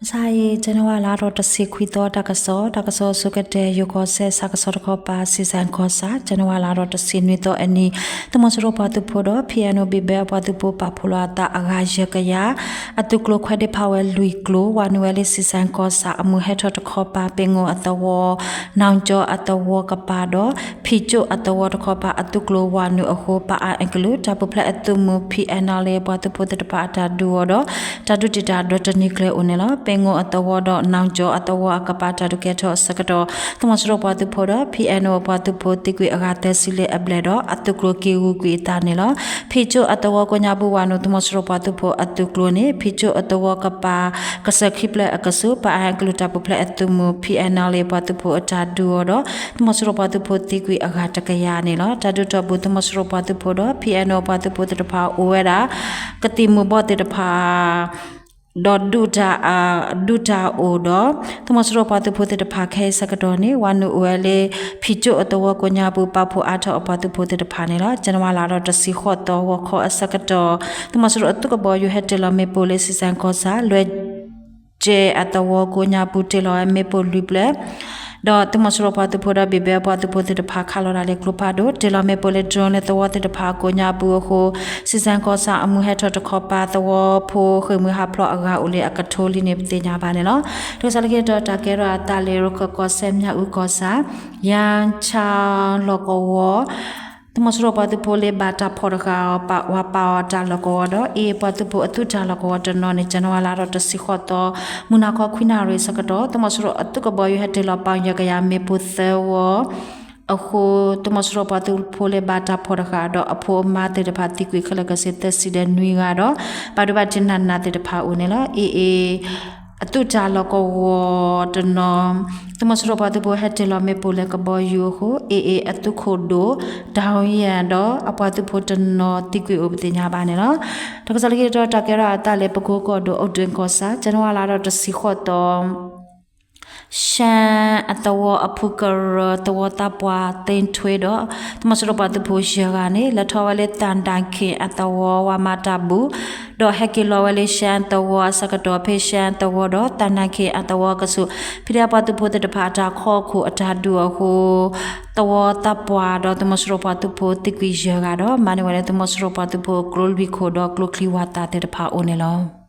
မုၢ်ဆါအံၤ ကၠနဝါလါထီၣ်တဆံခွံသီ တၢ်ကစီၣ်, တၢ်ကစီၣ်အဆိကတၢၢ် ယိၤကီၢ်စဲၣ် ဆၣ်ကဆီတခီပၤ စံၣ်စဲၣ်ကီၢ်ဆၣ်, ကၠနဝါလါထီၣ်တဆံနွံသီအနံၤ, သုးမီၤစိရိၤပှၤသုးဖိဒီး ဖံအဲၣ်အိၣ်ဘံၣ်ဘဲအပှၤသုးဖိ ပာ်ဖှိၣ်လီၤအသးအဂၤယဲၢ်ကယၤ, အသုးကျိၤခွဲးဒ့ဖးဝဲလွံၢ်ကျိၤ, ဝၤနုာ်ဝဲလၢစံၣ်စဲၣ်ကီၢ်ဆၣ် အမုၢ်ဟဲထီၣ်တခီပၤ ပ့ၣ်ငိၣ်အသဝီ, နီၣ်ကၠီအသဝီကပၤဒီး ဖံကၠိၣ်အသဝီတခီပၤ အသုးကျိၤဝၤနုာ်အဃိ ပအၣ်အဲၣ်ကလုာ် တၢ်ပူၤဖျဲးအသုးမုၢ် ဖံအဲၣ်နီၣ်လ့ ပှၤသုးဖိသ့ၣ်တဖၣ်အတၢ်ဒုးအီၤဒီး တၢ်ဒုးတံာ်တာ်ဒီတနံၤကျၢၤအိၣ်န့ၣ်လီၤ. ပ့ၣ်ငိၣ်အသဝီဒီး နီၣ်ကၠီအသဝီအကပၤ တၢ်ဒုးကဲထီၣ်အဆၢကတီၢ် သုးမီၤစိရိၤပှၤသုးဖိဒီး ဖံအဲၣ်အိၣ်အပှၤသုးဖိသံကွံာ်အဂၤသၢဆံလၢအဘျဲၣ်ဒီး အသုးကျိၤက့ၤဂုာ်ကွံာ်အသးန့ၣ်လီၤ. ဖံကၠိၣ်အသဝီကိးညါပူၤဝၤနုာ် သုးမီၤစိရိၤပှၤသုးဖိအသုးကျိၤန့ၣ် ဖံကၠိၣ်အသဝီကပၤ ကစၢၢ်ခံဖျၢၣ်အကဆူး ပအၣ်အဲၣ်ကလုာ်တၢ်ပူၤဖျဲးအသုးမုၢ် ဖံအဲၣ်နီၣ်လ့ ပှၤသုးဖိအတၢ်ဒုးအီၤဒီး သုးမီၤစိရိၤပှၤသုးဖိသံကွံာ်အဂၤတကယၤန့ၣ်လီၤ. တၢ်ဒုးတီၢ်ပူၤ သုးမီၤစိရိၤပှၤသုးဖိဒီး ဖံအဲၣ်အိၣ်ပှၤသုးဖိသ့ၣ်တဖၣ်အိၣ်ဝဲဒၣ် ကသံၣ်မူၤဘှီၣ်သ့ၣ်တဖၣ် ဒီး ဒုးတၢ်အိၣ်ဒီး သုးမီၤစိရိၤပှၤသုးဖိသ့ၣ်တဖၣ်ခဲအံၤဆၢကတီၢ်န့ၣ် ဝၤနုာ်အိၣ်ဝဲလၢ ဖံကၠိၣ်အသဝီကိးညါပူၤ ပာ်ဖှိၣ်အါထီၣ်အပှၤသုးဖိသ့ၣ်တဖၣ်န့ၣ်လီၤ. ကၠနဝါလါထီၣ်တဆံဃိးသီ ဂီၤခီအဆၢကတီၢ် သုးမီၤစိရိၤအသုးကဘီယူၤဟဲတ့ၢ်လီၤမ့ၣ်ပိၢ်လၢ စံၣ်စဲၣ်ကီၢ်ဆၣ် လွဲၢ် ကဲအသဝီကိးညါပူၤ တ့ၢ်လီၤဝဲမ့ၣ်ပိၢ်လွံၢ်ဖျၢၣ် ဒီးသုးမီၤစိရိၤပှၤသုးဖိဒီး ဘံၣ်ဘဲပှၤသုးဖိသ့ၣ်တဖၣ် ခးလီၤဒၣ်လၢကျိဖးဒိၣ် တ့ၢ်လီၤမ့ၣ်ပိၢ်လၢ drone လၢသဝီသ့ၣ်တဖၣ်အကိးညါပူၤအဃိ စံၣ်စဲၣ်ကီၢ်ဆၣ်အမုၢ်ဟဲထီၣ်တခီပၤ သဝီဖိဃ့ၢ်မှံဟးဖျိးအဂၤအိၣ်လၢအကထိလံန့ၣ် ပသ့ၣ်ညါဘၣ်န့ၣ်လီၤ. တၢ်ကစီၣ်လၢခံတတီၤ တၢ်ကဲထီၣ်အသးလၢ ရခၢၣ်ကီၢ်စဲၣ် မၠၣ်အူကီၢ်ဆၣ် ယၣ်ဆၣ်လီၢ်ကဝီၤ သုးမီၤစိရိၤပှၤသုးဖိလၢဘၣ်တၢ်ဖီၣ်တဂၤ ပာ်ဝဲပာ်အီၤတၢ်လီၢ်ကဝီၤဒီး အ့ၣ် ပှၤသုးဖိအသုးတၢ်လီၢ်ကဝီၤတနီၤန့ၣ် ကၠနဝါလါထီၣ်တဆံဃိးသီ မုၢ်နၤခီခွံနၣ်ရံၣ်ဆၢကတီၢ် သုးမီၤစိရိၤအသုးကဘီယူၤဟဲတ့ၢ်လီၤပာ်ယဲၢ်ကယၤမ့ၣ်ပိၢ်သၢဝီ အဃိ သုးမီၤစိရိၤပှၤသုးဖိလၢဘၣ်တၢ်ဖီၣ်တဂၤဒီးအဖိအမါသ့ၣ်တဖၣ်သံကွံာ်ခဲလၢာ်ကဆ့သၢဆံဒီးနွံဂၤဒီး ဘၣ်ဒိဘၣ်ထံးနးနးသ့ၣ်တဖၣ်အိၣ်န့ၣ်လီၤ. အ့ၣ် အ့ၣ် အသုးတၢ်လီၢ်ကဝီၤတနီၤ သုးမီၤစိရိၤပှၤသုးဖိဟဲတ့ၢ်လီၤမ့ၣ်ပိၢ်လၢကဘီယူၤအဃိ အ့ၣ် အ့ၣ် အသုးခိၣ်ဒိၣ် တၢ်ယဲၢ်ဒီး အပှၤသုးဖိတနီၤသံကွံာ်အိၣ်ပသ့ၣ်ညါဘၣ်န့ၣ်လီၤ. တၢ်ကစီၣ်လၢခံတတီၤ တၢ်ကဲထီၣ်အသးလၢပကိကီၢ်ဒိၣ် အိၣ်ဒ့ၣ်ကီၢ်ဆၣ် ကၠနဝါလါထီၣ်တဆံဃိးသီ ရှမ်းအသဝီအဖုကရၢ သဝီသးပှၢ်သ့ထွ့ဒီး သုးမီၤစိရိၤပှၤသုးဖိယဲၢ်ဂၤန့ၣ် လဲၤထီၣ်ဝဲလၢသၣ်ဒၣ်ခ့ၣ်အသဝီဝၤမၤတၢ်ဘူၣ် ဒီးဟဲက့ၤလီၤဝဲလၢရှမ်းသဝီအဆၢကတီၢ် ဖဲရှမ်းသဝီဒီးသၣ်ဒၣ်ခ့ၣ်အသဝီအကဆူး ဖံဒဲးပှၤသုးဖိသ့ၣ်တဖၣ်အတၢ်ခီခိၣ်အတၢ်ဒုးအဃိ သဝီသးပှၢ်ဒီးသုးမီၤစိရိၤပှၤသုးဖိသံကွံာ်ယဲၢ်ဂၤဒီး မၤန့ၢ်ဝဲလၢသုးမီၤစိရိၤပှၤသုးဖိကျိလွံၢ်ခိၣ်ဒီးကျိချံဝၤသၣ်သ့ၣ်တဖၣ်အိၣ်န့ၣ်လီၤ.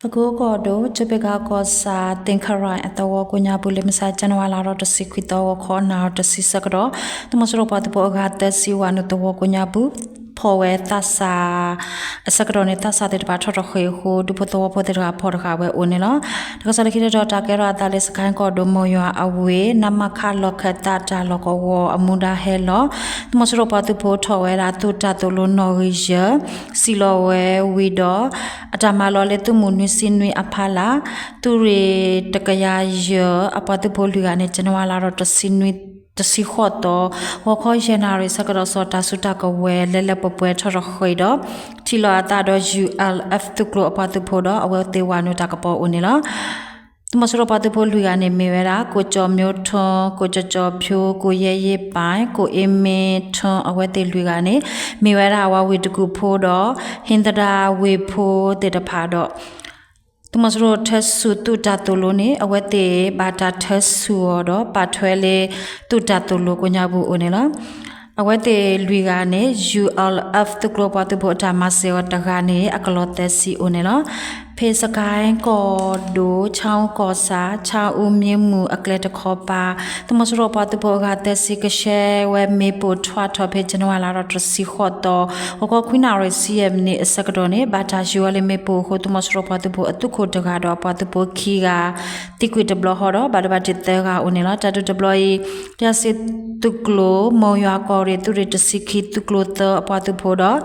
ပကိကီၢ်ဒိၣ် ကၠိဘ့ၣ်ကးကီၢ်ဆၣ် သ့ၣ်ခရၣ်အသဝီကိးညါပူၤလၢမုၢ်ဆါ ကၠနဝါလါထီၣ်တဆံခွံသီ ဂီၤခီနၣ်ရံၣ်တဆံဆၢကတီၢ် သုးမီၤစိရိၤပှၤသုးဖိအဂၤသၢဆံဝၤနုာ်သဝီကိးညါပူၤ ဖီၣ်ဝဲသးစၢ် အဆၢကတီၢ်န့ၣ် သးစၢ်သ့ၣ်တဖၣ်ထီၣ်ထီၣ်ဃ့ၢ်အဃိ ဒူဖိသဝီဖိသ့ၣ်တဖၣ်ဖီၣ်တဃာ်ဝဲအိၣ်န့ၣ်လီၤ. တၢ်ကစီၣ်လၢခံတတီၤ တၢ်ကဲထီၣ်အသးလၢစကဲၣ်ကီၢ်ဒိၣ် မိၢ်ယွၤအဝ့ၢ် နမခ လီၢ်ခၢၣ်သးတၢ်လီၢ်ကဝီၤအမူဒါဟဲလီၤ သုးမီၤစိရိၤပှၤသုးဖိထီၣ်ဝဲဒၣ်သုးတၢ်သိၣ်လိနီၣ်ဂံၢ်ယဲၢ် စံၣ်လီၤဝဲဝံၤဒီး အတၢ်မၤလီၤလၢသုးမုၢ်နွံဆံနွံအဖီလာ် သုးရ့ၣ်တကယၤယဲၢ် အပှၤသုးဖိလွံၢ်ဂၤန့ၣ် ကၠနဝါလါထီၣ်တဆံနွံ တဆံဃိးသီ ဂီၤခီယဲၢ်နၣ်ရံၣ်ဆၢကတီၢ် စီၤတၢ်စုတၢ်ကဝဲၤလၢလၢပှဲၤပှဲၤထီၣ်ထီၣ်ဃ့ၢ်ဒီး ထံၣ်လိာ်အသးဒီး ယူႇအၣ်လ်အၣ်ဖျၢၣ် သုးကျိၤအပှၤသုးဖိဒီး အဝဲသ့ၣ်ဝၤနုာ်တၢ်ကပီၤအိၣ်န့ၣ်လီၤ. သုးမီၤစိရိၤပှၤသုးဖိလွံၢ်ဂၤန့ၣ် မ့ၢ်ဝဲဒၣ် ကိၣ်ကၠီၤမၠိထၢၣ်, ကိၣ်ကၠီၤကၠီၤဖၠိ, ကိၣ်ယဲၢ်ယ့ၣ်ပၢၢ်, ကိၣ်အ့မ့ထၢၣ် အဝဲသ့ၣ်လွံၢ်ဂၤန့ၣ် မ့ၢ်ဝဲဒၣ်ဝၤဝ့ၢ်တကူၣ်ဖိဒီး ဟ့သဒၣ်ဝ့ၢ်ဖိသ့ၣ်တဖၣ်ဒီး သုးမီၤစိရိၤထၢဆူၣ်သုးတၢ်သိၣ်လိန့ၣ် အဝဲသ့ၣ်ဘၣ်တၢ်ထၢဆူၣ်အီၤဒီး ပာ်ထွဲလၢသုးတၢ်သိၣ်လိကိးညါပူၤအိၣ်န့ၣ်လီၤ. အဝဲသ့ၣ်လွံၢ်ဂၤန့ၣ် ယူႇအၣ်လ်အၣ်ဖျၢၣ် သုးကျိၤပှၤသုးဖိအတၢ်မၤစၢၤအီၤတဂၤန့ၣ် အကလီၢ်သၢဆံအိၣ်န့ၣ်လီၤ. ဖဲစကဲၣ်ကီၢ်ဒိၣ် ဆၣ်အူကီၢ်ဆၣ် ဆၣ်အူမ့ၢ်မုၢ်အကျဲတခီပၤ သုးမီၤစိရိၤပှၤသုးဖိအဂၤသၢဆံ ကဆှဲဝဲမ့ၣ်ပိၢ်ထွါထီၣ်ဖဲ ကၠနဝါလါထီၣ်တဆံဃိးသီ ဂီၤခီခွံနၣ်ရံၣ်ဆံယဲၢ်မံးနံးအဆၢကတီၢ်န့ၣ် ဘၣ်တၢ်ယံၤဝဲလၢမ့ၣ်ပိၢ်အဃိ သုးမီၤစိရိၤပှၤသုးဖိအသုးခိၣ်တဂၤဒီးအပှၤသုးဖိခံဂၤ သံကွံာ်တဘျီဃီဒီး ဘၣ်ဒိဘၣ်ထံးသၢဂၤအိၣ်န့ၣ်လီၤ. တၢ်ဒုးတဘျီအံၤ တၢ်စံၣ်သုးကျိၤ မိၢ်ယွၤကီၢ်ရ့ၣ် သုးရ့ၣ်တဆံခံ သုးကျိၤသၢအပှၤသုးဖိဒီး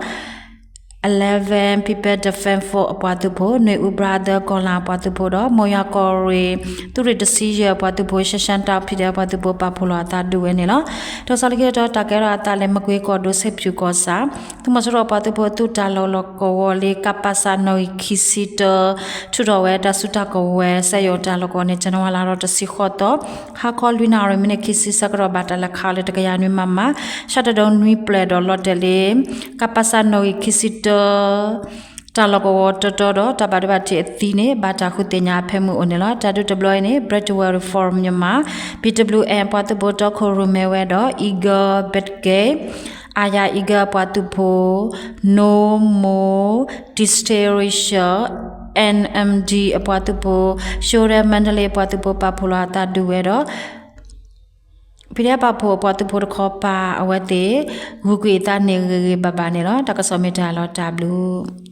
Eleven People Defense Force အပှၤသုးဖိ, နွေဦး Brother ကီၢ်လၣ်အပှၤသုးဖိဒီး မိၢ်ယွၤကီၢ်ရ့ၣ် သုးရ့ၣ်တဆံယဲၢ်အပှၤသုးဖိ ရှဲရှၢၣ်တၢ်ဖံးဒဲးအပှၤသုးဖိ ပာ်ဖှိၣ်လီၤအသးဒုးဝဲန့ၣ်လီၤ. တၢ်ကစီၣ်လၢခံတတီၤ တၢ်ကဲထီၣ်အသးလၢမကွ့ကီၢ်ဒိၣ် စ့ၣ်ဖၠူၣ်ကီၢ်ဆၣ် သုးမီၤစိရိၤအပှၤသုးဖိအသုးတၢ်လီၢ်ကဝီၤလၢ ကပစ နီၣ်ဂံၢ်ခံဆံတၢ ထုးထီၣ်ဝဲတၢ်စုတၢ်ကဝဲၤ စဲယိၣ်တၢ်လီၢ်ကဝီၤန့ၣ် ကၠနဝါလါထီၣ်တဆံဃိးသီ ဟါခီလွံၢ်နၣ်ရံၣ်မံးနံးခံဆံဆၢကတီၢ် ဘၣ်တၢ်လဲၤခးလၢတကယၤနွံမးမး ဆၣ်တဒုနွံပျဲၢ်ဒီးလီၤတဲာ်လၢ ကပစ နီၣ်ဂံၢ်ခံဆံတၢ တၢ်လီၢ်ကဝီၤတီတီဒီးတၢ်ဘၣ်ဒိဘၣ်ထံးအသံန့ၣ် ဘၣ်တၢ်ဃုသ့ၣ်ညါအဖၢမုၢ်အိၣ်န့ၣ်လီၤ. တၢ်ဒုးတဘျီအံၤန့ၣ် Breakaway Reform Myanmar, B W M အပှၤသုးဖိတီခိၣ်ရိၣ်မဲဝဲဒီး Eagle Brigade, Aya Eagle အပှၤသုးဖိ, No More Dictatorship, N M D အပှၤသုးဖိ, Shoda Mandalay အပှၤသုးဖိ ပာ်ဖှိၣ်လီၤအသးဒုးဝဲဒီး ဖံးဒဲးပာ်ဖှိၣ်အပှၤသုးဖိတခီပၤ အဝဲသ့ၣ် ဂုၤကွံာ်အသးန့ၣ်ဂ့ၤဂ့ၤဘၣ်ဘၣ်န့ၣ်လီၤ. တၢ်ကစီၣ်မ့ၢ်တၢ်လီၤတၢ်ဘျုး